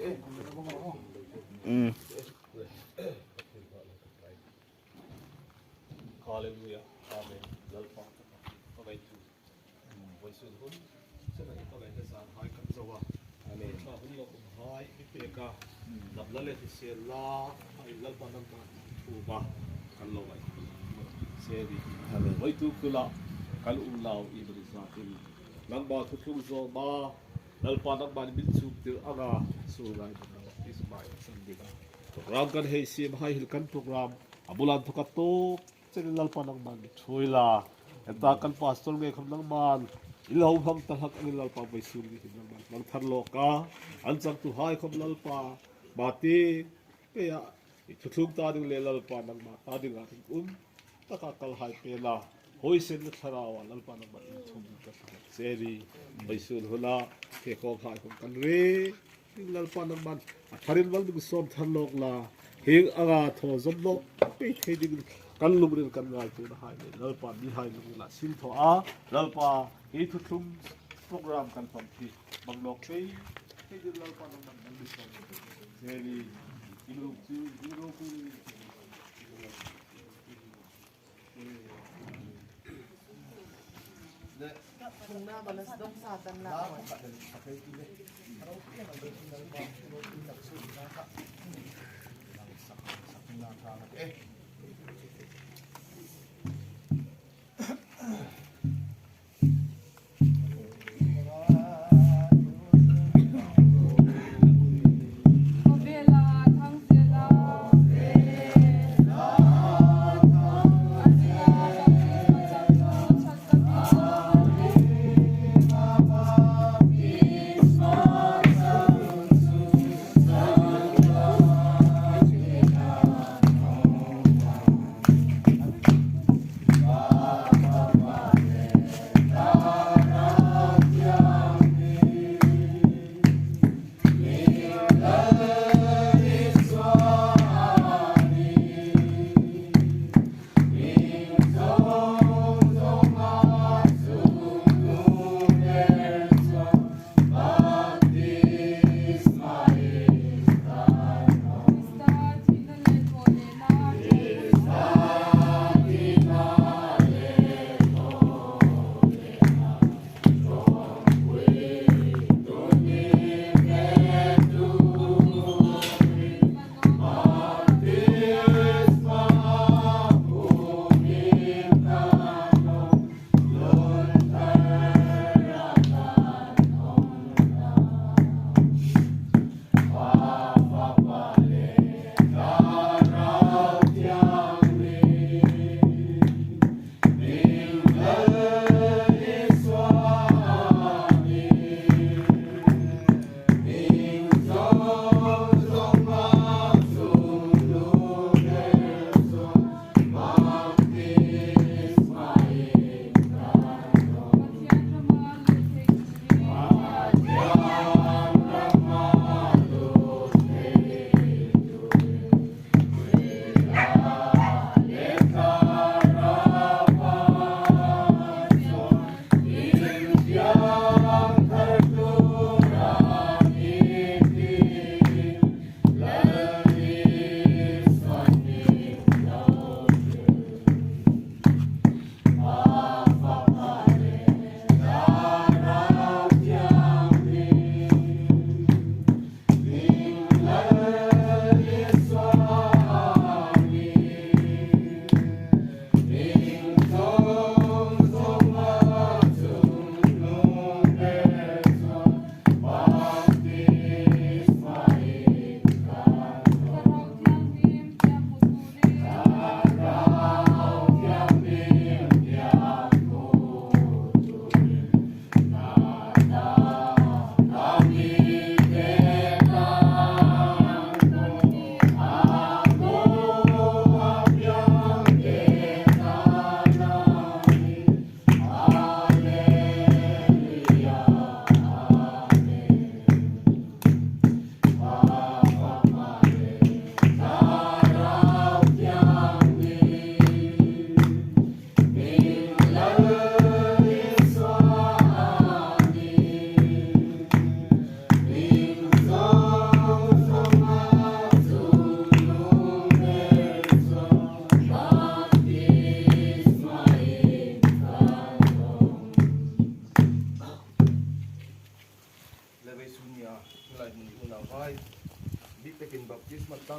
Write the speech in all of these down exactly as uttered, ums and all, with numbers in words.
Mm. Hallelujah. Amen. Lalpa, ka ngaitu. Vawisun hun, sena i ka ngaina zan hai kan zo a. Amen. Ka hun lo kum hai i pek a. Dam la le hrisel la, hai Lalpa nangma thu ba. Kan lo vai. Seri. Amen. Vawituk kula, kan um lau i bari zatin. Nangma thuthlung zo ba. Lalpa nangma min chuk tir anga. Sul ngai ba. Ismail Sandika. Program kan hei siem hai hil kan program. A bulan thu ka tok. Cheni Lalpa nangman mi thuoi la. Heta kan pastor nge khom nangman. I lo hang ta hak angin Lalpa vawisun ni hin nangman. Nang thar lo ka. An chang tu hai khom Lalpa. Mati. Kaya. I thuthlung ta ding le Lalpa nangma. Ta ding a ding um. Taka kal hai pe la. Hoi sen na thara wa Lalpa nangman. In thum ka ta. Cheni. Vawisun huna. Ke khom hai khom kan re. Lalpa nangman, a tharin mal ding sawm thar lawk la. Hieng anga thaw zawm lo, pei thei ding kan lungril kan ngaituona hai le. Lalpa mi hai lungril a sin thaw a. Lalpa, hi thuthlung program kan hmang khi. Bang lawk pei, thei ding Lalpa nangman, nang mi sawm. Seri, i lo chu, i lo chu.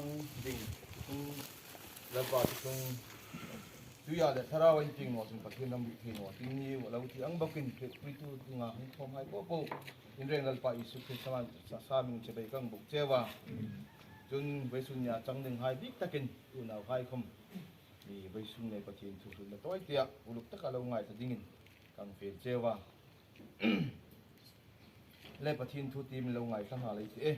Ding, tung, Lalpa tung, tuia le Thlarau inpieng naw chun Pathien ram lut thei naw ding a ni lo ti ang bawkin, hrietpuitu dinga hung thawmhai po po in reng Lalpa Isu Krista sa, sa hmingin chibai ka hung buk cheu a. Chun vawisun nia chang dinghai bik takin unauhai khawm, mi vawisun nei Pathien thu hrilna tawi tia uluk taka lo ngaithla dingin ka hung fiel cheu a. Le Pathien thu ti min lo ngaithla nghal ei tih e.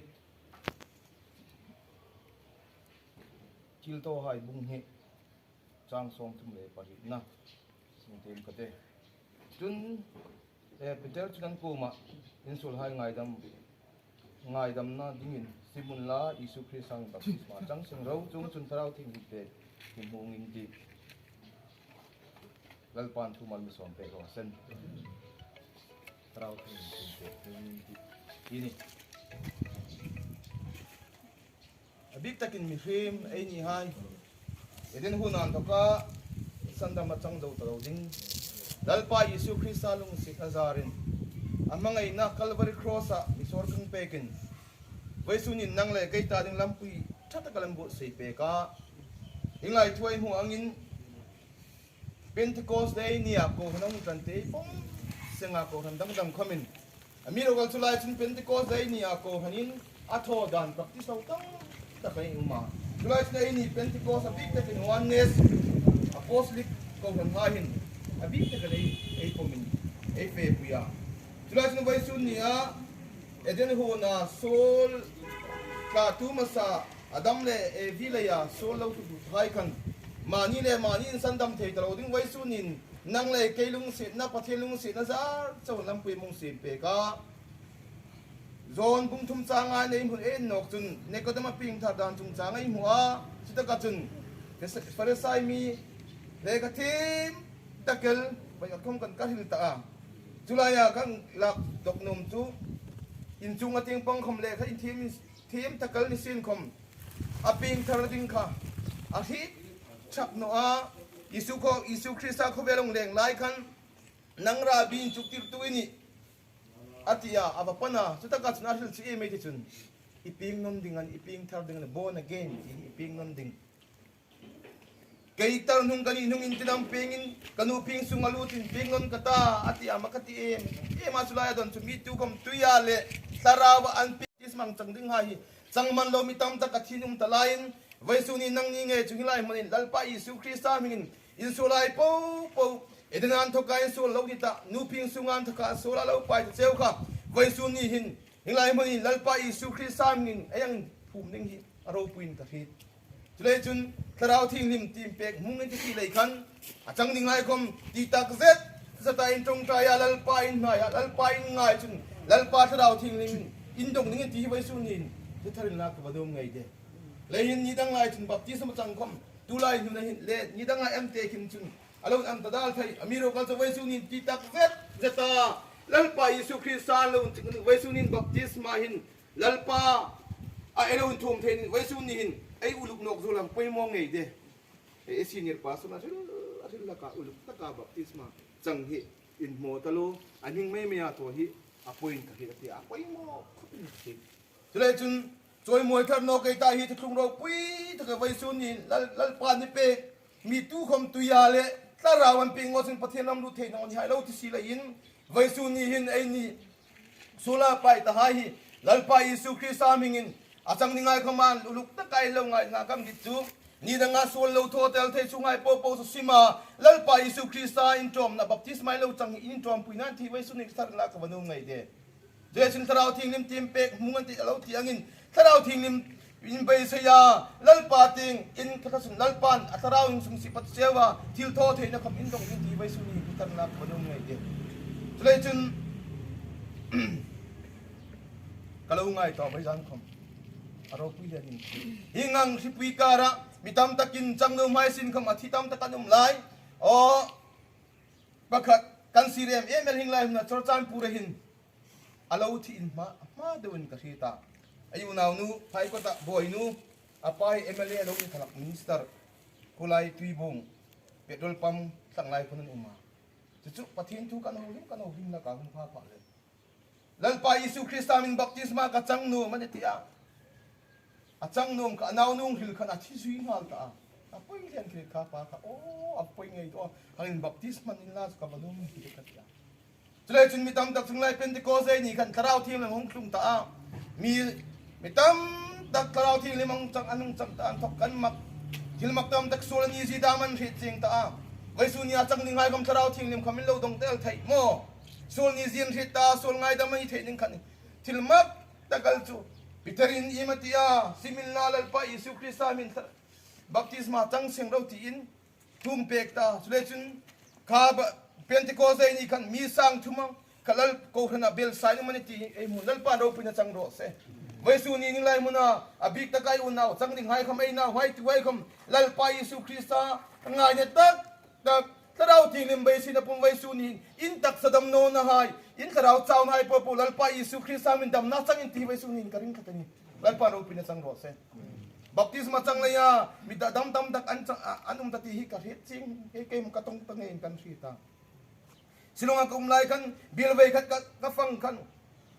Thilthawhai bung hni, chang sawmthum le parietna. Sing tem ka te. Chun, eh, Peter chun an kuoma insuolhai ngaidam, ngaidamna dingin sim unla, Isu Krista hmingin baptisma chang seng ro, chuongchun Thlarau Thienghlim pêk hming in ti. Lalpan thu mal mi sawm pek raw se. Thlarau Thienghlim pêk hming in ti. Ti ni. A bik takin mihriem ei ni hai, Eden huona inthawka sandam a chang zo ta lo ding. Lalpa Isu Krista lungsietna zarin a hmangaina Calvary Cross-a mi suol kang pekin, vawisun hin nang le kei ta ding lampui ṭha taka lo buotsai pek a. Hieng lai thu ei hmu angin, Pentecost Day nia kohran hung ṭan te pawm senga kohran dang dang khawmin, amiruokchu lai chun Pentecost Day nia kohranin a thaw dan practice lo tam tak ei um a. Chu lai chun eini Pentecost a bik takin Oneness Apostolic kohranhai hin a bik takin ei, ei pawmin ei fepui a. Chu lai chun vawisun nia Eden huona suol tlatu hmasa Adam le Evi leia suol lo tlu hai khan, mani le mani insandam thei ta lo ding vawisun hin, nang le kei lungsietna, Pathien lungsietna zar chauh lampui hung siem pek a. John bung thum changa nei hmu ei en nawk chun, Nikodem a piengthar dan chungchang ei hmu a, chutaka chun Pharisai mi lekha thiem tak el, bai a khawm kan ka hril ta a. Chu laia kan lak dawk nuom chu, in chunga tieng pawng khawm lekha inthiem, thiem tak el ni sien khawm, a piengthar ding kha a hriet ṭhak naw a. Isu khaw, Isu Krista khawvel hung leng lai khan, nang Rabbi, inchuktirtu i nih, a ti a, a va pan a. Chutaka chun a hril chu iem ei ti chun, i pieng nawn ding a nih, i piengthar ding a nih, born again, i, i pieng nawn ding. Kei tar hnung ka nih hnungin tidam piengin, ka nu pieng sunga lutin pieng nawn ka ta, a ti a, ma ka ti em em a. Chu laia dawn chu mi tu khawm tuia le Thlaraua an pieng, baptisma chang dinghai hi chang man lo mi tam tak a thin um ta laiin, vawisun hin nangni ngei chu hi lai hmunin Lalpa Isu Krista hmingin insuolhai po po, Eden-a inthawka insuol lo ni ta, nu pieng sunga inthawka suola lo pai ta cheu kha, vawisun ni hin hi lai hmunin Lalpa Isu Krista hmingin ei hang phum ding hi a ropuiin ka hriet. Chuleiin chun Thlarau Thienghlim tiem pek hming in ti ti lei khan, a chang dinghai khawm ti tak zet zeta in ṭawngṭaia, Lalpa in hnaia, Lalpa in ngai chun, Lalpa Thlarau Thienghlim in dawng ding in ti hi vawisun hin, ti tharin la ka va nuom ngei de. Leiin ni dang lai chun baptisma chang khawm, tu lai hnuna hin le ni dang lai an ti khin chun, a lo an ta dal thei, amiruokchu vawisun hin ti tak zet zeta Lalpa Isu Krista lo ching vawisun hin baptisma hin Lalpa a ei lo inthuom thei, vawisun ni hin ei uluk nawk zuol ang poimaw ngei de. Ei senior pastor a hril, a hril laka uluk taka baptisma chang hi inhmaw ta lo, a hming mei mei a thaw hi a point ka hriet a ti a, poimaw khawpin ka hriet. Chuleiin chun chawimawi thar nawk ei ta hi, thuthlung ropui taka vawisun hin Lal, Lalpa ni pek, mi tu khawm tuia le Thlarau an pieng naw chun Pathien ram lut thei naw ni hai lo ti si leiin, vawisun ni hin eini suola pai tahai hi Lalpa Isu Krista hmingin a chang dinghai khawma uluk taka lo ngai nga kam dit chu, ni danga suol lo thaw tel thei chunga po po chu sima, Lalpa Isu Krista inṭawmna baptisma lo chang hi in ṭawmpuina ti vawisun hin tharin la ka va nuom ngei de. Chuleiin Thlarau Thienghlim tiem pek hming in ti a lo ti angin, Thlarau Thienghlim in beiseia, Lalpa tieng in ka ka sun Lalpan a Thlarau in sung si pat cheu a, thilthawtheina khawm in dawng ding ti vawisun hin tharin la ka va nuom ngei de. Chuleiin ka lo ngai tawp ei zan khawm a ropui le ning. Hieng ang hripui kara mi tam takin chang nuom hai sin khawm a thi tam tak an um lai. Aw, pakhat kan sir em em el hieng lai hmuna Churachandpur-a hin a lo thi in hma, hma deuin ka hriet a. Ei unaunu, Phaikawta Bawinu, a pa hi M L A a lo ni, thlalak minister, Khulai Tuibung petrol pump thlang lai khun an um a. Chu chu Pathien thu kan hawng hlim, kan hawng hlim laka hung pha pha le. Lalpa Isu Krista hmingin baptisma ka chang nuom a ni ti a. A chang nuom kha, a nau nung hril khan a thi zui nghal ta a. A poi lian khi kha pa kha, "Aw, a poi ngei tah, hang inbaptisma in la chu ka va nuom," ti kha ti a. Chuleiin chun mi tam tak chunglai Pentecost ni khan Thlarau Thienghlim hung tlung ta a. Mi, mi tam tak Thlarau Thienghlim hung chang, an hung chang ta, an thawk kan mak. Thil mak tam tak suol ni zie dam an hriet chieng ta a. Vawisun nia chang dinghai khom Thlarau Thienghlim khom in lo dong tel thei maw. Suol ni zie an hriet ta, suol ngaidam a ni thei ding khan. Thil mak tak el chu Peter-in iem a ti a, "Sim inla, Lalpa Isu Krista hmingin baptisma chang seng ro," tiin thu a pek ta. Chuleiin chun kha ba, Pentecost ni khan mi sang thum ang kha Lal kohranah bel sa an um a nih ti ei hmu, Lalpan ropuina chang raw se. Vawisun ni ni lai hmuna a bik taka ei unau chang dinghai khom, ei nauhai tuhai khom Lalpa Isu Krista ngaina tak tak, Thlarau Thienghlim beiseina pum vawisun ni in taksa damnawna hai, in thlarau chauna hai popo Lalpa Isu Krista hmingin damna chang in ti vawisun ni ka ring khat a nih. Lalpan ropuina chang raw se. Baptisma chang leia mi da dam tam tak an chang, a, an um ta ti hi ka hriet chieng, kei, kei ka tawng ta ngeiin kan hriet a. Shillong-a ka um lai khan, biel vei khat ka, ka fang khan,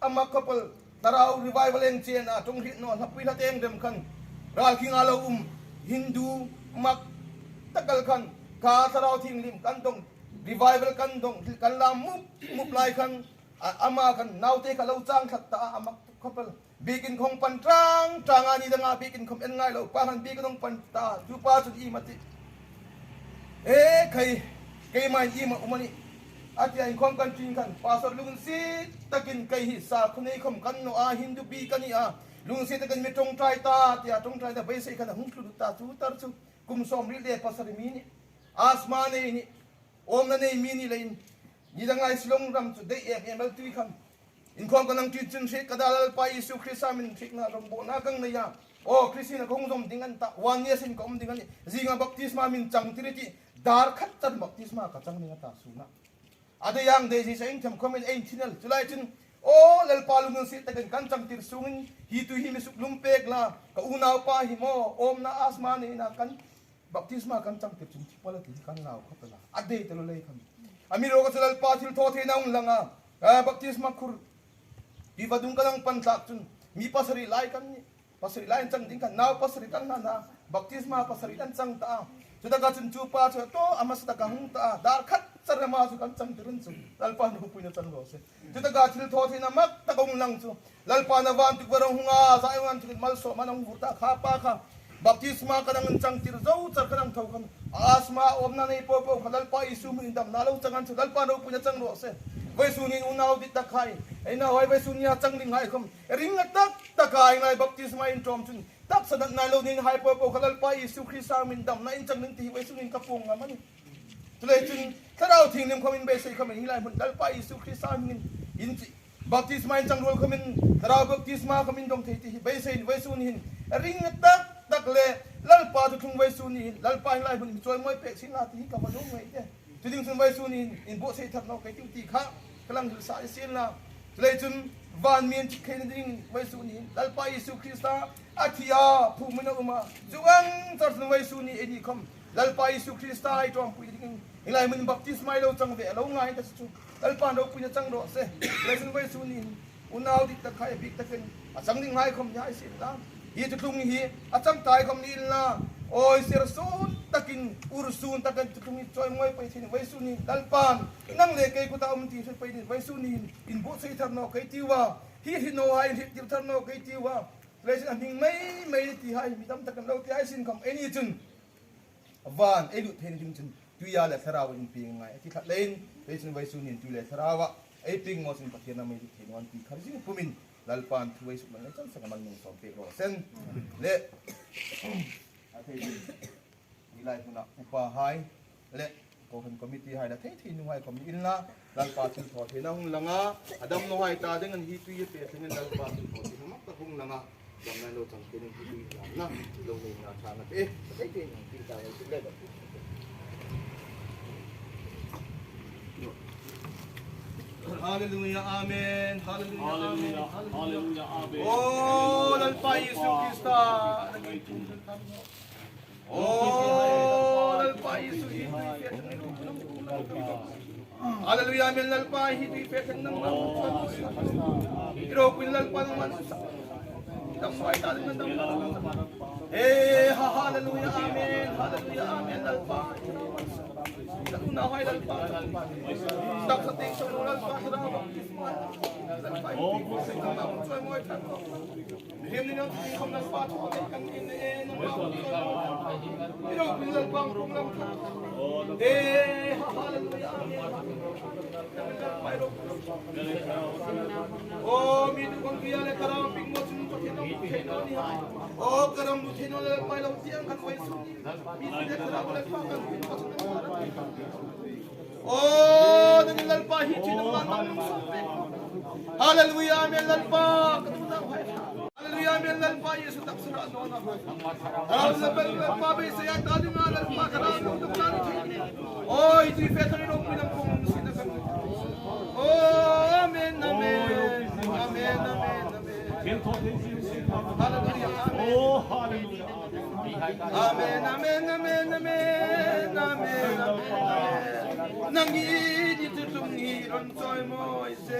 a mak khawpel, Thlarau revival eng chen a, ṭawng hriet naw, hlapui hla teng rem khan, ral kinga lo um, Hindu mak tak el khan, kha Thlarau Thienghlim kan dong, revival kan dong, kan lam mup mup lai khan, a, ama khan, naute kha lo chang tlat ta a, a mak khawpel. Biekin khom pan tlang tlang a, ni danga biekin khom en ngai lo, pa khan biekin hung pan ta, chu pa chun iem a ti. "E khai, keima'n iem a um a nih," a ti a, inkhom kan tlung khan, Pastor lungsiet takin, "Kei hi sakhuo nei khom ka ni naw a, Hindu pi ka ni a, lungsiet takin mi ṭawngṭai ta," ti a, ṭawngṭai ta beisei khan a hung tlu ta, chu tar chu kum sawmriet le pasari mi ni, asthma nei ni, awmna nei mi ni leiin, ni dang lai Shillong ram chu dei em em el tui khan. Inkhom kan hang tlung chun hriek ka ta, Lalpa Isu Krista hmingin hriekna rongbawlna ka nei a. Aw, Kristien ka hung zawm ding a ni ta, one year sin ka um ding a nih. Zinga baptisma min chang tir i ti, dar khat char baptisma ka chang ding a ta suna. A dei ang dei zie sa in them khomin ei thin el. Chu lai chun, aw, Lalpa lungsiet takin kan chang tir sungin, hi tui hi mi suk lum pek la, ka unaupa hi maw, awmna asthma neina kan baptisma kan chang tir chun thi pal a ti kan lau khawp el a. A dei ta lo lei khan. Amiruokchu Lalpa thilthawtheina hung lang a. A, baptisma khur. Tui vadung kan hang pan tlak chun. Mi pasari lai kan nih. Pasari lai an chang ding khan. Nau pasari kan hlan a. Baptisma pasari an chang ta a. Chutaka chun chu pa chu to a hmasa taka hung ta a. Dar khat char ama chu kan chang tir chun. Lalpan ropuina chang raw se. Chutaka thilthawtheina mak tak hung lang chu. Lalpan a vantuk vawiin hung a, Zion-a thil malsawmna hung vur ta kha pa kha. Baptisma kan hang chang tir zo char kan hang thaw khan. Asthma awmna nei popo kha Lalpa Isu hmingin damna lo chang a ni chu Lalpan ropuina chang raw se. Vawisun ni unau dit tak hai. Ei nauhai vawisun nia chang dinghai khom. Ring a tak tak a ingai baptisma in ṭawm chun. Taksa natna lo nei hai popo kha Lalpa Isu Krista hmingin damna in chang ding ti hi vawisun ni ka puong ngam a nih. Chu lai chun, Thlarau Thienghlim khomin beisei khomin hi lai hmun Lalpa Isu Krista hmingin in chi. Baptisma in chang ruol khomin, Thlarau baptisma khomin dong thei ti hi beisei ni vawisun ni hin. Ring tak tak le, Lalpa thuthlung vawisun ni hin, Lalpa hi lai hmun mi chawimawi pek sien la ti hi ka va nuom ngei te. Chu ding chun vawisun ni hin, inbuotsai thar naw ka ti ti kha, ka lang hril sa sien la. Chu lai chun, van mi an thik theina ding vawisun ni hin, Lalpa Isu Krista, a thi a, phûm in a um a. Chuong ang char chun vawisun ni ei ni khom. Lalpa Isu Krista ei ṭawmpui dingin. Hi lai hmun baptisma ei lo chang ve, lo ngai ta chu. Lalpan ropuina chang raw se. Vawisun vawisun ni. Unau dit tak hai bik takin. A chang dinghai khom ni hai sien la. Hi thuthlung hi, a chang ta hai khom ni inla. Awi, sir sun takin, ur sun takin thuthlung hi chawimawi pei thei ni vawisun ni. Lalpan, nang le kei kuta um ti hre pei ni vawisun ni. Inbuotsai thar naw ka ti a. Hi hi naw hai, hi tir thar naw ka ti a. Leiin a hming mei mei ti hai mi tam tak an lo ti hai sien khom ei ni chun. Van ei lut theina ding chun tuia le thlarauin ping ngai a ti khat leiin, leiin vawisun ni tuia le thlarauin ei ping maw chun Pathien a mi lut theina an ti khat zing pumin Lalpan thu ei suk lang ei chang sak a mal nung sawm pek raw se. Le a thei ding. Hi lai hmuna upa hai le kohran committee hai le thei thei nu hai khom ni inla, Lalpa thilthawtheina hung lang a, a damnawhai ta dingin hi tui hi pe thlengin Lalpa thilthawtheina mak tak hung lang a, damna lo chang theina hi tui hi lang na, lo nei na chang a te, thei thei nu ti ta ngai ti le. Hallelujah, amen. Hallelujah, amen. Hallelujah, amen. Oh, Lalpa Isu Krista. Oh, Lalpa Isu hi tui fe. Hallelujah, amen. Lalpa hi tui fe nang. Iro kuin Lalpa nang man. Dam vai ta ding, dam vai. Eh, ha, hallelujah, amen, hallelujah, amen, Lalpa. Ka lungngai Lalpa. Taksa teng sa Lalpa, ka ra baptisma. Lalpa, i pi ko se ka ma choi moi kan. Him ni nang ti khom Lalpa, tu ka kan in e, nang ma choi moi. I lo pin Lalpa, kong lam. Eh, ha, hallelujah, amen. O, mi tu kong pia le ka ra ping mo chun ko thei naw, thei naw ni hai. O, ka ram mu thei naw le pai lo tiang kan wai su. Mi tu le ka ra le pa kan ping mo chun. O, nang Lalpa hi chin ma nang song pe. Hallelujah, amen Lalpa. Ka tu na hai. Hallelujah, amen Lalpa. Yesu tak sura no na. Hallelujah, amen Lalpa. Be se ya ta ding Lalpa ka ra no tu ka ni. Oi, ti fe thari ro pui nang kong sin na kan. Oh, amen, amen. Amen, amen, amen. Hallelujah, amen. Oh, hallelujah. Amen, amen, amen, amen, amen, amen. Nang i ni tu tung i ron choi moi se.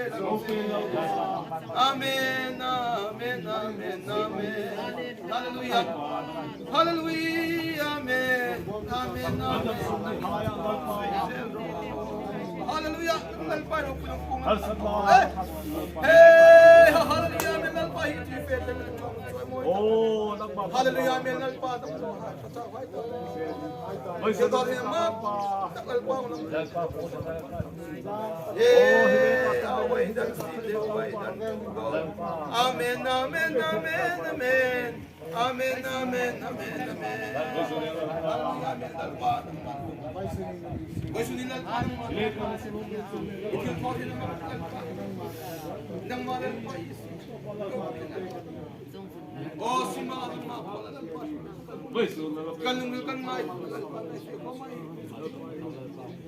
Amen, amen, amen, amen. Hallelujah. Hallelujah. Amen. Amen. Amen. Hallelujah. Lalpa ro pun pun. Hey. Hey. Hallelujah. Amen. Lalpa hi ti fe. Oh, Lalpa. Hallelujah. Amen. Lalpa. Oi, se to ma. Lalpa. Amen, amen, amen, amen. Amen, amen, amen, amen. Hallelujah, amen. Lalpa. Oi, suni Lalpa. Oh, sima, sima. Kan lung kan ngai.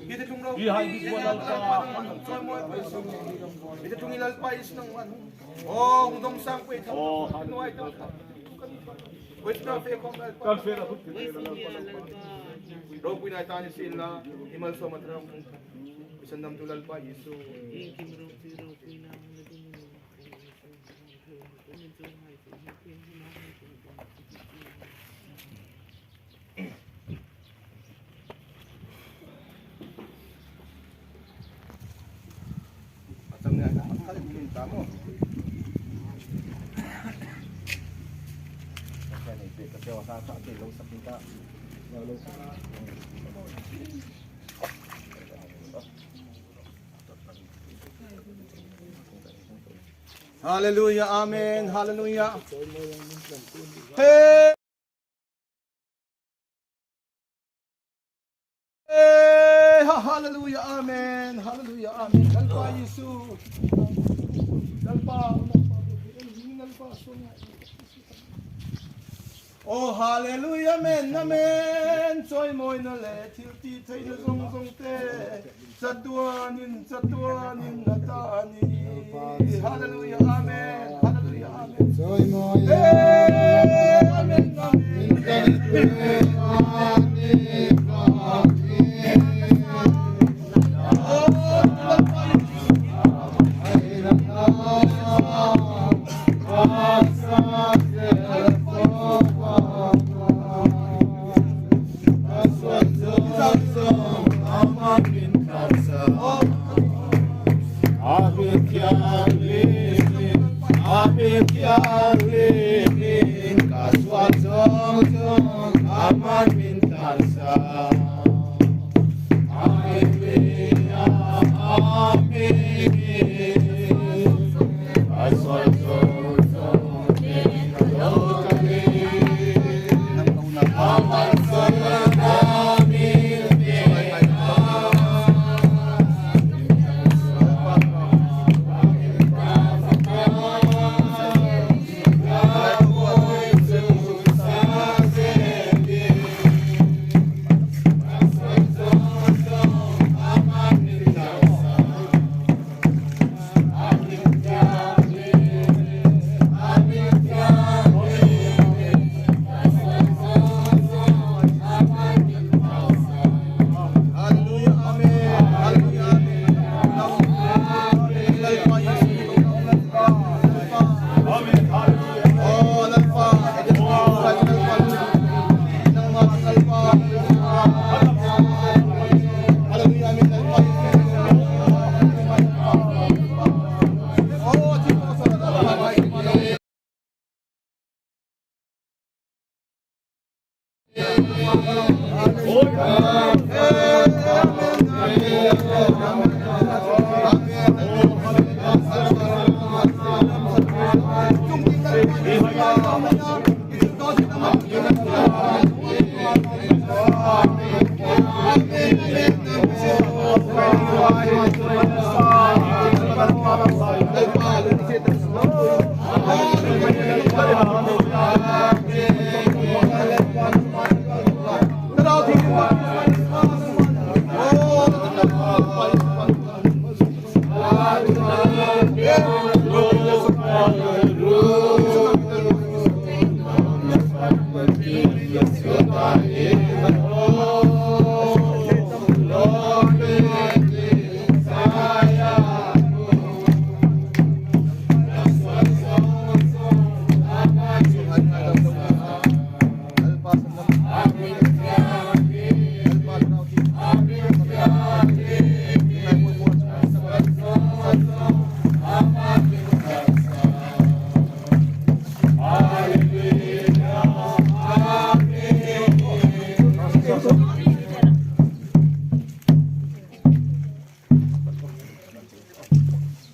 Hi te tung ro. Hi hai bi ko Lalpa. Hi te tung Lalpa is nang man. Oh, hung dong sang pui tha. Oh, nuai ta. Wei suna fe khom Lalpa. Kan fe la khut. Ropui nai ta ni sin la, i malsawm a ṭha. San nam tu Lalpa Isu. Hallelujah, amen, hallelujah. Hey. Eh, ha-, hallelujah, amen, hallelujah, amen. Lalpa Isu. Lalpa, Lalpa, Lalpa, Lalpa, Lalpa. Oh, hallelujah, amen, amen. Chawimawina le thil ti theina zawng zawng te. Chatuanin, chatuanin a ta a nih. Hallelujah, amen. Hallelujah, amen. Chawimawina. Hey, amen, amen.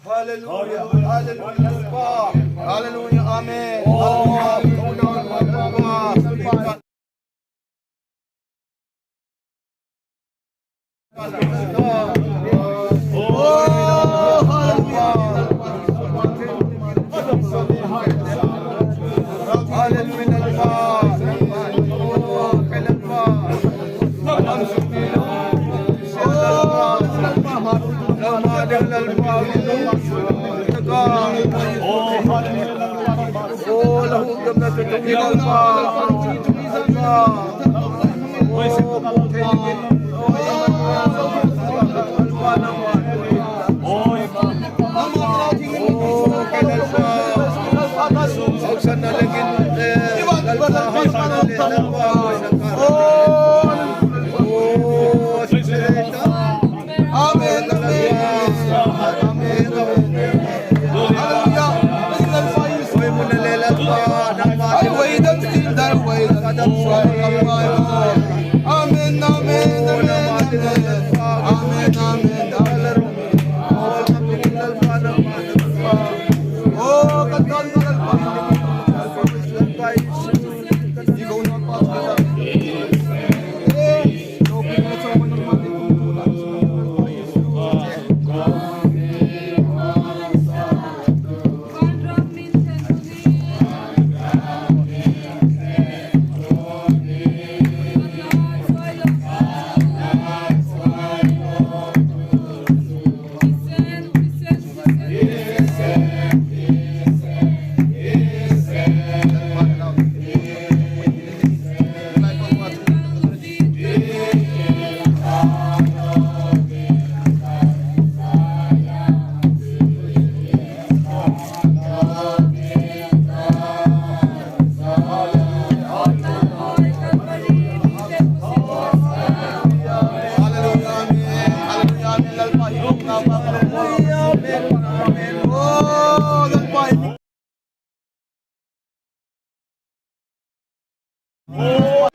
Hallelujah, hallelujah, hallelujah, amen. Hallelujah. Amen, amen. Amen, amen. Hallelujah. Amen, amen, amen. Amen, amen, amen. Amen, amen. Oh,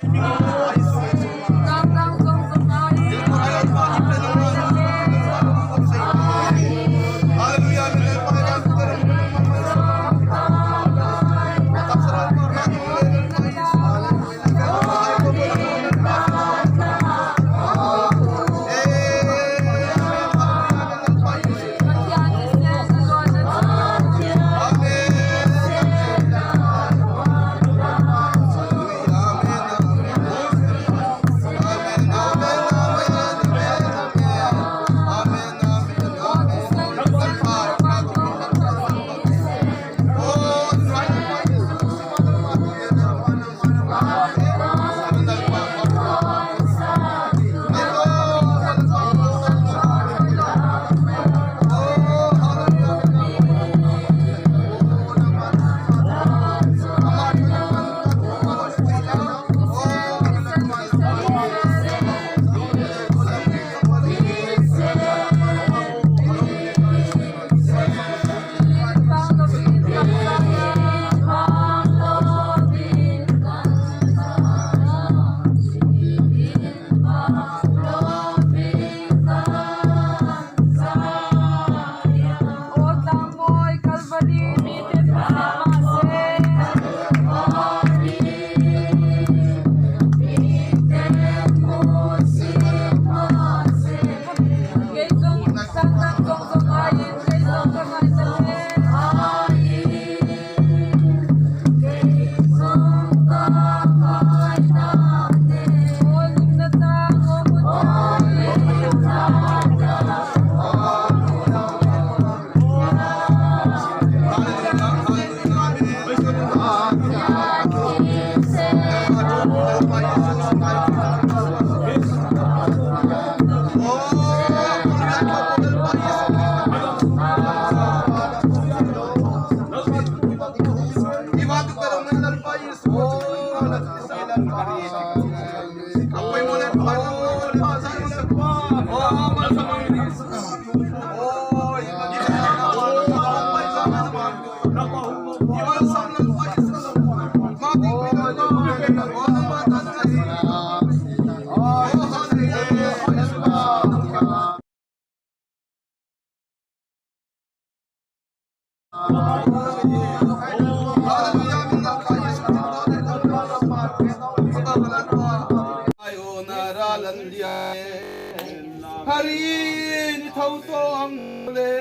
Ziona ra lan dia. Harin tho to ang le.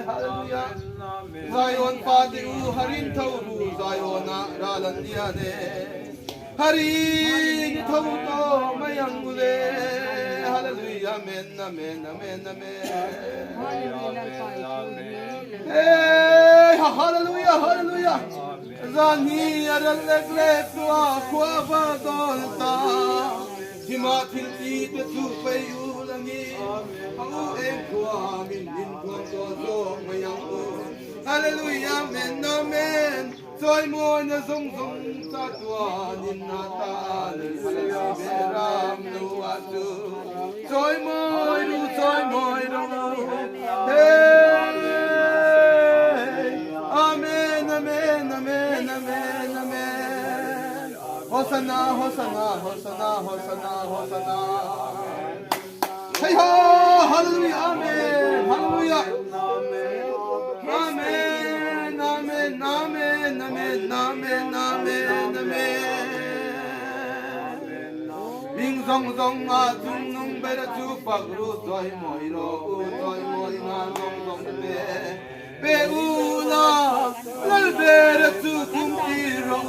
Hallelujah. Zion fate u harin tho ru Ziona ra lan dia ne. Harin tho to mai ang le. Hallelujah. Amen, amen, amen, amen. Hey, hallelujah, hallelujah. Zan hi a ral lek lek tua khua va dol ta. Hi ma thil ti te chu pei u la ni. A u eng khua min din khua to zo mai ang u. Hallelujah, amen, amen. Chawimawi na zong zong ta tua nin na ta ni sa si be ram nu a chu. Chawimawi ru, chawimawi ru. Hey. Amen, amen, amen, amen, amen. Hosanna, Hosanna, Hosanna, Hosanna, Hosanna. Hey ho, hallelujah, amen, hallelujah. Amen, amen, amen, amen, amen, amen, amen. Hming zong zong a chungnung bera chu fak ru chawimawi ro, u chawimawi na zong zong be. Be u la, lal bera chu kum ti ro.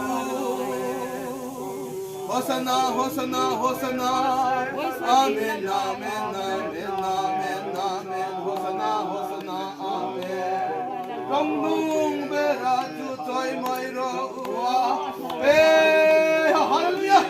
Hosanna, Hosanna, Hosanna. Amen, amen, amen, amen, amen. Hosanna, Hosanna, amen. Rongnung bera chu chawimawi ro. Hey, hallelujah.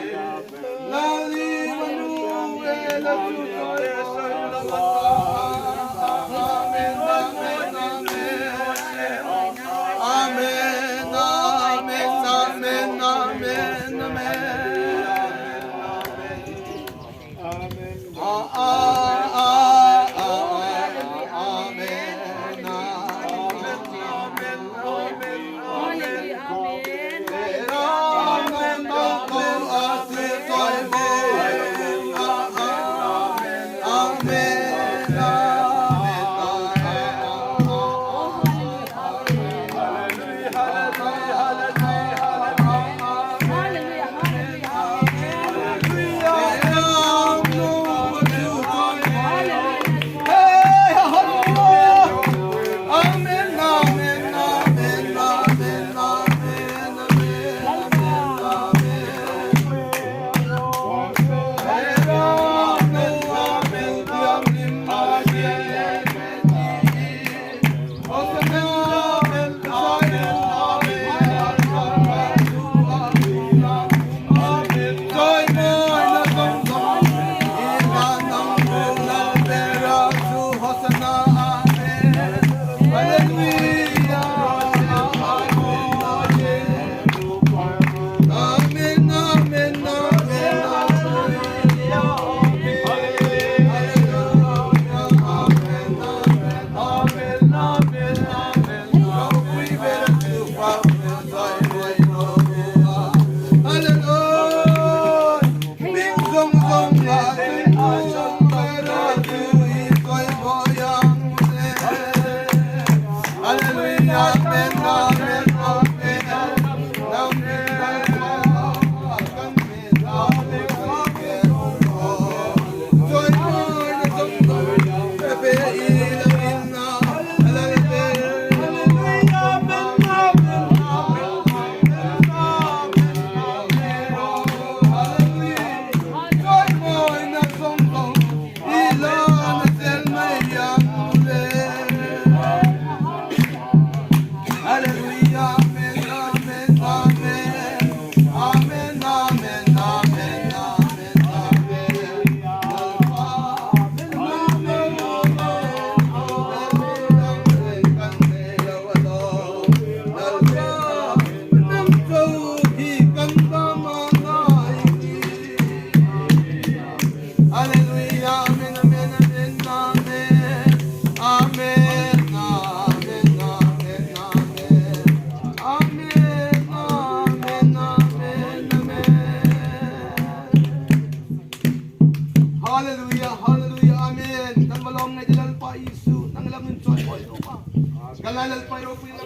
Lalpa ropui la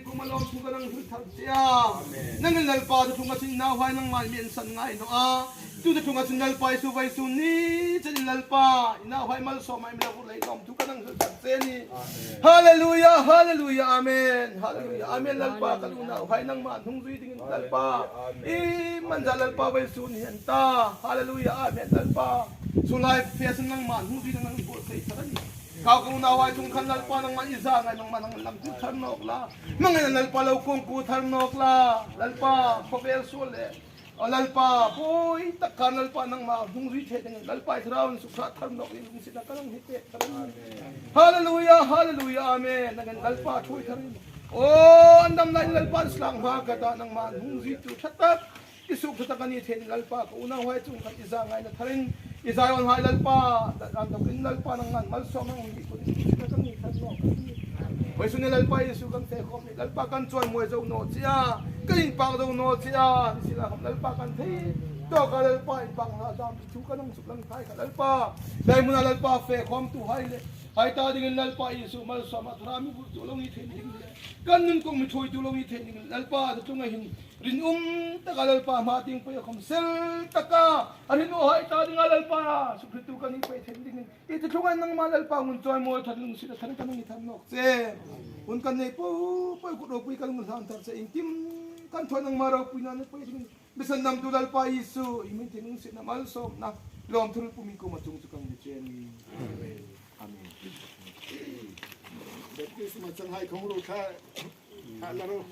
kuoma lawmthu kan hang hril thar che a. Nangin Lalpa, tu ṭhunga chun nauhai nangman mi ensan ngai naw a. Tu ṭhunga chun Lalpa Isu vawisun ni chenin Lalpa, i nauhai malsawm a mi lo lei lawmthu kan hang hril thar che a nih. Hallelujah, hallelujah, amen. Hallelujah, amen. Lalpa, kan unauhai nangman hung zui dingin Lalpa, i manda Lalpa vawisun ni hen ta. Hallelujah, amen. Lalpa, sulai fesa nangman hung zui dingin hung buotsai thar a nih. Ka unauhai chung khan Lalpa nangman i zai ngai, nangman hang lamtir thar nawk la. Hmangaina Lalpa lo kuongpui thar nawk la. Lalpa, khawvel suol le, o Lalpa, buoi tak khan Lalpa nangma hung zui thei dingin Lalpa i Thlarau suksa thar nawk dingin lungsietna kan hang pek thar a nih. Hallelujah, hallelujah, amen. Nangin Lalpa ṭhuoi thar in. O, an dam lai Lalpa slang hma ka ta nangma hung zuitu ṭha tak, i suk ṭha tak a ni thei Lalpa, ka unauhai chung khan i zai ngaina tharin, i zai rawnghai Lalpa, dan dawkin Lalpa nangman malsawm hang mi kun i suk ṭha tak a ni thar nawk. Vawisun ni Lalpa Isu kan fe khawm ni, Lalpa kan chawimawi zo naw che a, kan inpak zo naw che a, ni sien la khawm Lalpa kan thei tawka Lalpa inpakna dam thu kan hang suklang thei kha Lalpa. Dai hmuna Lalpa fe khawmtuhai le, hai ta dingin Lalpa Isu malsawm a thara mi buktu lo ni thei ding le, kan nun kong mi ṭhuoitu lo ni thei ding Lalpa, tu ṭhunga hin rinum taka Lalpa hma tieng pei khawm sel taka a rinumhai ta dinga Lalpa, sukritu kan ni pei thei dingin, i tu ṭhunga nangma Lalpa ngun chawimawi thar lungsiet thar kan ni thar nawk che. Hun kan nei po po kut ropui kan hung hlan thar che, iengkim kan thaw nangma ropuina ni pei dingin, mi sandamtu Lalpa Isu, i hming tieng lungsietna malsawmna, lawmthu pum i kuoma tung chu kan ni che a nih. Amen. Baptisma changhai khawm ro kha, kha la ro.